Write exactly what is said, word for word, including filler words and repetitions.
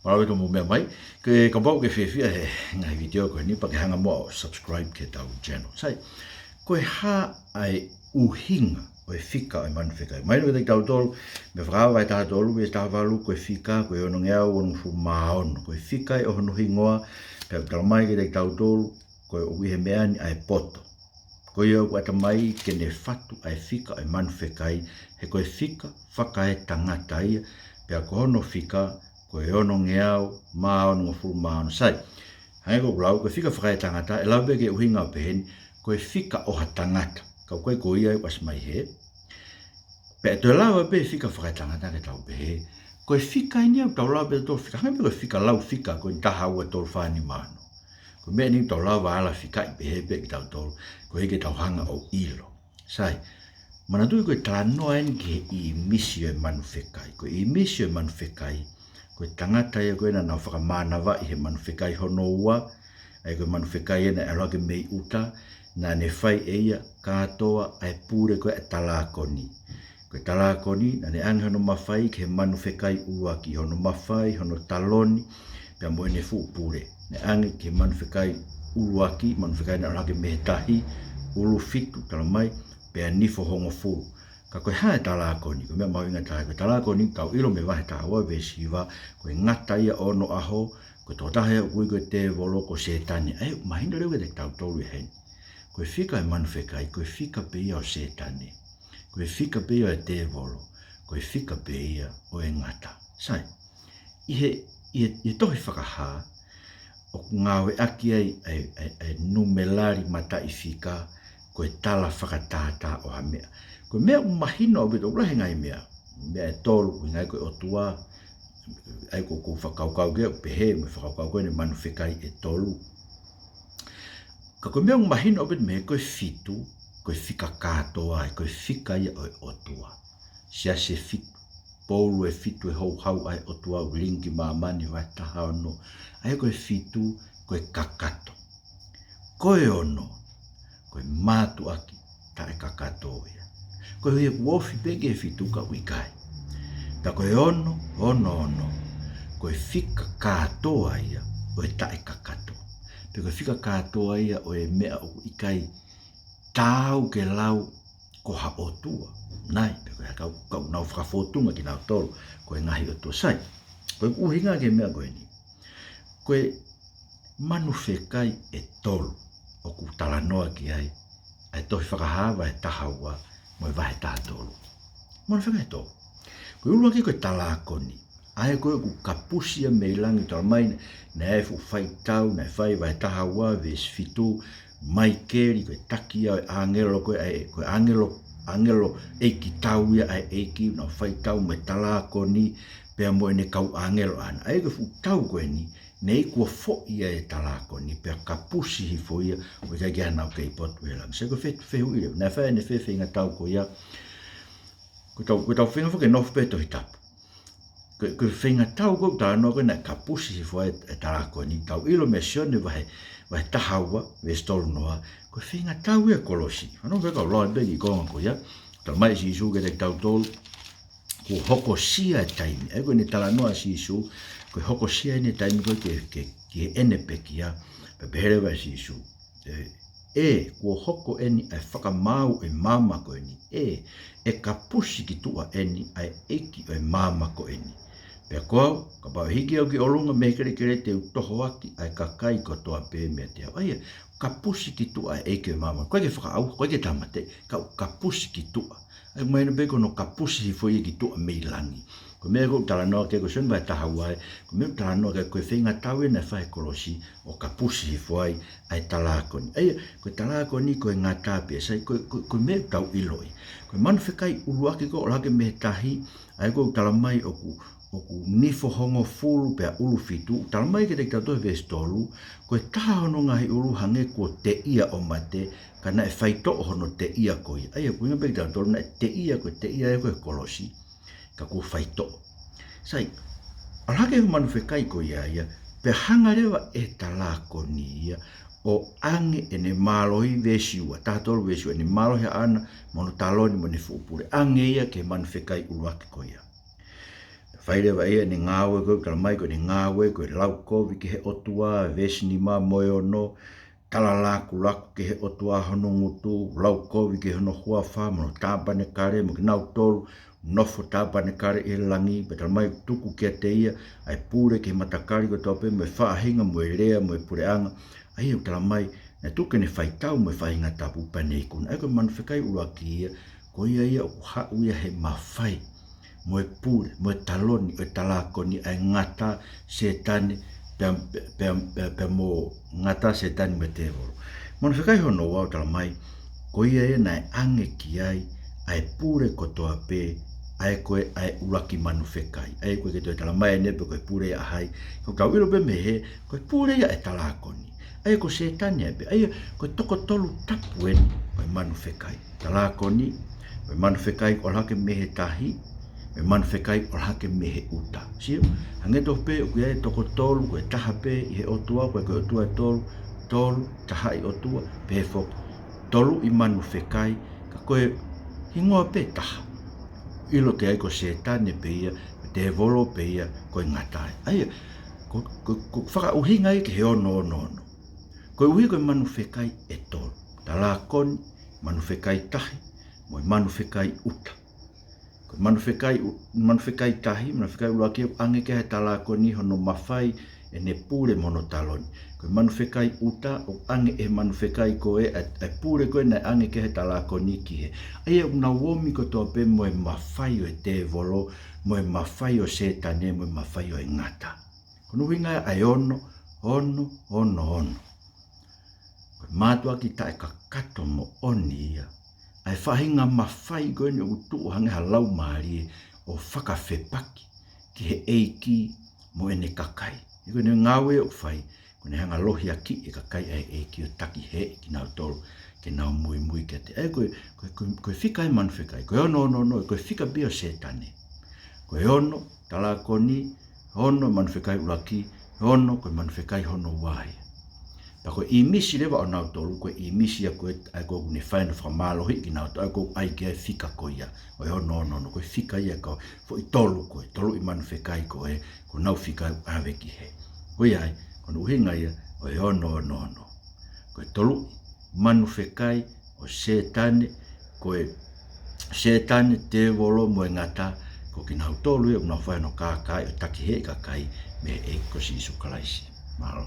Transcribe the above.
Palawe to mo meʻa mai, ke kapau ʻoku ke fiefia he ngaahi video ko eni pea ke hanga muʻa ʻo subscribe ki heʻetau channel. Sai, ko e hā ʻa e ʻuhinga ʻo e fika ʻo e manu fekai? Mahino kiate kitautolu, mei he Fakahā vahe taha tolu veesi taha valu, ko e fika, ko e onongeau onongofulu mā ono. Ko e fika ia ʻo hono hingoa, pea ʻoku talamai kiate kitautolu, ko e ʻoku ʻi he meʻa ni ʻa e poto. Ko ia ʻoku ʻatamai ke ne fatu ʻa e fika ʻo e manu fekai, he ko e fika fakaetangata ia, pea ko hono fika, ko e onongeau mā onongofulu mā ono. Sai, hangē ko ʻeku lau, ko e fika fakaetangata, ʻe lau pē ke ʻuhinga ʻo pehē ni, ko e fika ʻo ha tangata. Ka ʻoku ʻikai ko ia ia ʻoku ʻasi mai hē. Pea ʻe toe lava pē fika fakaetangata ke tau pehē, ko e fika eni ia ʻoku tau lava pē ʻo tau fika, hangē pē ko e fika lau fika ko eni, taha, ua, tolu, fā, nima, ono. Ko e meʻa eni ʻoku tau lava ʻo ala fikaʻi pehē pē kitautolu, koeʻuhi ke tau hanga ʻo ʻilo. Sai, manatuʻi ko e talanoa eni ki he ʻīmisi ʻo e manu fekai. Ko e ʻīmisi ʻo e manu fekai, ko e tangata ia ko ē naʻa nau fakamānavaʻi he manu fekai hono ua, ʻa ia ko e manu fekai ia naʻe ʻalu hake mei ʻuta, naʻa ne fai ʻe ia kātoa ʻa e pule ko ē ʻa e talākoni. Ko e talākoni, naʻa ne ʻange hono mafai ki he manu fekai ʻuluaki, hono mafai, hono taloni, pea mo ʻene fuʻu pule. Naʻe ʻange ki he manu fekai ʻuluaki, manu fekai naʻe ʻalu hake mei he tahi, ʻulu fitu, talamai, pea nifo hongofulu. Ka ko e hā e talākoni? Ko e meʻa mahuʻinga taha, ko e talākoni, tau ʻilo mei he vahe taha ua veesi hiva, ko e ngata ia ʻo onoʻaho, ko e tokotaha ia ʻoku ui ko e tēvolo, ko Sētane. ʻA ia, mahino lelei kiate kitautolu ia heni, ko e fika ʻo e manu fekai, ko e fika pē ia ʻo Sētane. Ko e fika pē ia ʻo e tēvolo, ko e fika pē ia ʻo e ngata. Sai, ʻi he, ʻi he, ʻi he tohi Fakahā, ʻoku ngāueʻaki ai ʻa e, ʻa e, ʻa e numelali mataʻifika, ko e tala fakatātā ʻo ha meʻa. Ko e meʻa ʻoku mahino ʻaupito, ʻoku lahi e ngaahi meʻa, meʻa ʻe tolu, ʻuhinga ia ko e ʻOtua, ʻa ia ko ʻeku fakakaukau ki ai, ʻoku pehē mo e fakakaukau ko eni manu fekai ʻe tolu. Ka ko e meʻa ʻoku mahino ʻaupito mei he ko e fitu, ko e fika kātoa, ko e fika ia ʻo e ʻOtua. Siasi ʻe fitu, poulu ʻe fitu ʻe houhau ai ʻOtua ʻoku lilingi ki māmani, vahe taha ono. ʻA ia ko e fitu, ko e kakato. Ko e ono, ko e mātuʻaki taʻekakato ia. Koeʻuhi ʻoku ofi pē ki he fitu ka ʻoku ʻikai. Pea ko e ono, ono ono, ko e fika kātoa ia ʻo e taʻekakato. Pe ko e fika kātoa ia ʻo e meʻa ʻoku ʻikai taau ke lau ko ha ʻOtua. Nai, pe ko e kau, kau nau fakafōtunga kinautolu ko e ngaahi ʻotua. Sai, ko e ʻuhinga ki he meʻa ko eni, ko e manu fekai ʻe tolu ʻoku talanoa ki ai ʻa e tohi Fakahā vahe taha ua mo e vahe taha tolu. Manu fekai ʻe tolu. Ko e ʻuluaki ko e talākoni. ʻA ia ko ē ʻoku kapusi ia mei langi, talamai naʻe ʻi ai e fuʻu faitau naʻe fai, vahe taha ua veesi fitu, Maikeli, ko e taki ia ʻo e ʻāngelo ko ē, ʻa e, ko e ʻāngelo, ʻāngelo ʻeiki tau ia ʻa e ʻEiki, naʻa nau faitau mo e talākoni, pea mo ʻene kau ʻāngelo ʻaʻana. ʻA ia ko e fuʻu tau ko eni, naʻe ʻi ai kuo foʻi ia e talākoni, pea kapusi hifo ia, ʻo ʻikai ke ʻi ai haʻanau kei potu he langi. Sai, ko e fe-, fehuʻi leva, naʻe fai ʻene fē feingatau ko ia? Ko ʻetau, ko ʻetau feinga foki ke nofo pē he Tohi Tapu. Ko e, ko e feingatau ko ē ʻoku talanoa ko ē naʻe kapusi hifo ai e talākoni, tau ʻilo mei Sione vahe, vahe taha ua, veesi tolu noa, ko e feingatau ia ʻa e kolosi. Fanongo pē kau lau pē ki he konga ko ia, talamai ʻe Sīsū kiate kitautolu, kuo hokosia e taimi. ʻA ia ko ʻene talanoa ʻa Sīsū, ko e hokosia ʻene taimi ko ē ke, ke, ki heʻene pekia, pea pehē leva ʻe Sīsū, ʻE, ʻe, kuo hoko eni ʻa e fakamaau ʻo e maama ko eni. ʻE, ʻe kapusi ki tuʻa eni ʻa e ʻeiki ʻo e maama ko eni. Pea ko au, kapau ʻe hiki au ki ʻolunga mei he kelekele, te u tohoaki ʻa e kakai kotoa pē meiate au. ʻA ia, kapusi ki tuʻa ʻa e ʻeiki ʻo e maama. ʻOku ʻikai ke fakaʻauha, ʻoku ʻikai ke tāmateʻi, ka ʻoku kapusi ki tuʻa. ʻA ia, mahino pē ko hono kapusi hifo ia ki tuʻa mei langi. Ko e meʻa ko ē ʻoku talanoa ki ai ko Sione vahe taha ua, ko e meʻa ʻoku talanoa ki ai ko e feingatau ia naʻe fai ʻe he kolosi ʻo kapusi hifo ai ʻa e talākoni. ʻA ia, ko e talākoni ko e ngata pē ia. Sai, ko e, ko e, ko e meʻa ʻoku tau ʻiloʻi, ko e manu fekai ʻuluaki ko ē ʻalu hake mei he tahi, ʻa ia ko ē ʻoku talamai ʻoku, ʻoku nifo hongofulu pea ʻulu fitu, ʻoku talamai kiate kitautolu he veesi tolu, ko e taha hono ngaahi ʻulu hangē kuo teʻia ʻo mate, ka naʻe faitoʻo hono teʻia ko ia. ʻA ia, ʻoku ʻuhinga pē kiate kitautolu naʻe teʻia, ko e teʻia ia ko e kolosi, ka kuo faitoʻo. Sai, ʻalu hake e manu fekai ko ia ia, pea hanga leva ʻe he talākoni ia ʻo ʻange ʻene mālohi, veesi ua, taha tolu veesi ua, ʻene mālohi ʻaʻana, mo hono taloni, mo ʻene fuʻu pule. ʻAnge ia ki he manu fekai ʻuluaki ko ia. Fai leva ʻe ia ʻene ngāue ko ē, talamai ko ʻene ngāue ko e lau kovi ki he ʻOtua, veesi nima mo e ono, tala lakulaku ki he ʻOtua hono ngutu, lau kovi ki hono huafa mo hono tāpanekale, mo kinautolu nofo tāpanekale ʻi he langi, pea talamai tuku kiate ia ʻa e pule ki he matakali kotoa pē, mo e faʻahinga, mo e lea, mo e puleʻanga, ʻa ia ʻoku talamai naʻe tuku ke ne faitau mo e faʻahinga tapu pea ne ikuna. ʻA ia ko e manu fekai ʻuluaki ia, ko ia ia ʻoku haʻu ia he mafai mo e pule, mo e taloni ʻo e talākoni, ʻa e ngata, Sētane, pea, pea, pea, pea mo ngata, Sētane mo e tēvolo. Manu fekai hono ua ʻoku talamai, ko ia ia naʻe ʻange ki ai ʻa e pule kotoa pē, ʻa ia ko e, ʻa e ʻuluaki manu fekai. ʻA ia ʻoku ʻikai ke toe talamai ʻe ia pe ko e pule ia ʻa hai. Ka ʻoku tau ʻilo pē mei he, ko e pule ia ʻa e talākoni. ʻA ia ko Sētane ia pē. ʻA ia ko e toko tolu tapu eni ʻo e manu fekai. Talākoni, ko e manu fekai ʻola hake mei he tahi, ko e manu fekai ʻola hake mei he ʻuta. Sio, hangē tofu pē ʻoku ʻi ai e toko tolu, ko e taha pē ʻi he ʻOtua, ko e, ko e ʻOtua ʻe tolu, tolu, tahaʻi ʻOtua, pehē foki, toluʻi manu fekai, ka ko e hingoa pē taha. ʻIlo ki ai ko Sētane pē ia, ko e tēvolo pē ia, ko e ngata ia. ʻA ia, ko, ko, ko e fakaʻuhinga ia ki he ono, ono, ono. Koeʻuhi ko e manu fekai ʻe tolu. Talākoni, manu fekai tahi, mo e manu fekai ʻuta. Ko e manu fekai ʻu-, manu fekai tahi, manu fekai ʻuluaki ʻoku ʻange ki ai ʻe he talākoni hono mafai ʻene pule mo hono taloni. Ko e manu fekai ʻuta ʻoku ʻange ʻe he manu fekai ko ē, ʻa e, ʻa e pule ko ē naʻe ʻange ki ai ʻe he talākoni ki hē. ʻA ia ʻoku nau omi kotoa pē mo e mafai ʻo e tēvolo, mo e mafai ʻo Sētane, mo e mafai ʻo e ngata. Ko hono ʻuhinga ia ʻa e ono, ono, ono, ono. Ko e mātuʻaki taʻekakato moʻoni ia ʻa e faʻahinga mafai ko eni ʻoku tuʻu hangē ha laumālie ʻo fakafepaki ki he ʻEiki mo ʻene kakai. He ko ʻene ngāue ʻoku fai, ko ʻene hanga ʻo lohiakiʻi e kakai ʻa e ʻEiki ʻo takihēʻi kinautolu ke nau muimui kiate ia. ʻA ia ko e, ko e, ko e, ko e fika ia manu fekai, ko e ono, ono, ono, ko e fika pē ia ʻo Sētane. Ko e ono, talākoni, ono manu fekai ʻuluaki, ono ko e manu fekai hono ua ia. Pea ko e ʻīmisi leva ʻo nautolu, ko e ʻīmisi ia ko ē, ʻa ia ko ē ʻoku ne fai hono fakamālohiʻi kinautolu, ʻa ia ko ē ʻoku ʻai ki ai e fika ko ia ʻo e ono, ono, ono, ko e fika ia ko e foʻi tolu ko ē, toluʻi manu fekai ko ē, ko honau fika ʻoku ʻave ki hē. Ko ia ai, ko hono ʻuhinga ia ʻo e ono, ono, ono. Ko e toluʻi manu fekai ʻo Sētane, ko e Sētane, tēvolo mo e ngata, ko kinautolu ia ʻoku nau fai hono kākaaʻi ʻo takihēʻi e kakai mei he ʻEiki ko Sīsū Kalaisi. Mālō.